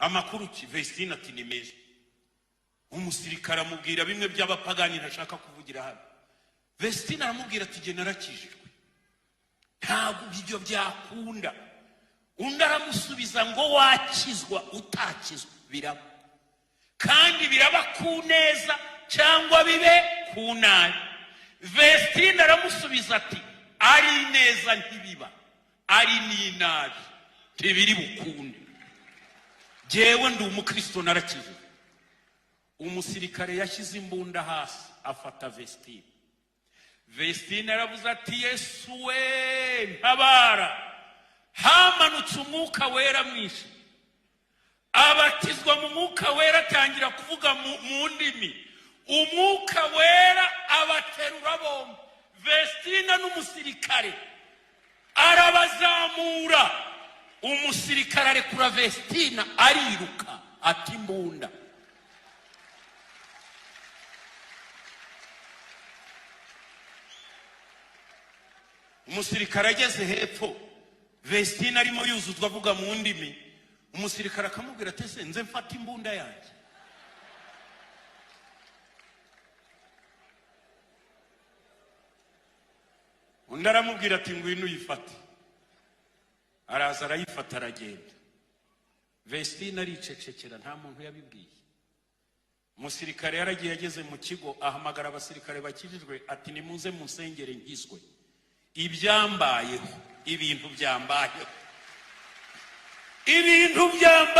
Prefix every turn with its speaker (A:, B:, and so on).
A: Amakuru ki? Vestine ati: "Ni meza." Umusirikare amubwira bimwe by'abapagani ntashaka kuvugira hano. Vestine aramubwira ati: "Jye narakijijwe, ntabwo ibyo byakunda." Undi aramusubiza ngo: "Wakizwa utakizwa biraba, kandi biraba ku neza cyangwa bibe ku nabi." Vestine aramusubiza ati: "Ari neza ntibiba, ari n'inabi ntibiri bukunde. Jyewe ndi umukristo, narakijijwe." Umusirikare yashyize imbunda hasi, afata Vestine. Vestine aravuze ati: "Yesu we, ntabara!" Hamanutse Umwuka Wera mwinshi, abatizwa mu Mwuka Wera, atangira kuvuga mu ndimi. Umwuka Wera abaterura bombi, Vestine n'umusirikare, arabazamura. Umusirikare arekura Vestina, ariruka, ati imbunda. Umusirikare ageze hepfo, Vestina arimo yuzuzwa, avuga mu ndimi. Umusirikare akamubwira ati: "Ese nze mfate imbunda yanjye?" Undi aramubwira ati: "Ngwino uyifate." Araza, arayifata, aragenda. Vestine aricecekera, nta muntu yabibwiye. Umusirikare yaragiye, ageze mu kigo ahamagara abasirikare bakijijwe ati: "Nimuze munsengere nkizwe, ibyambayeho, ibintu byambayeho, ibintu byambayeho."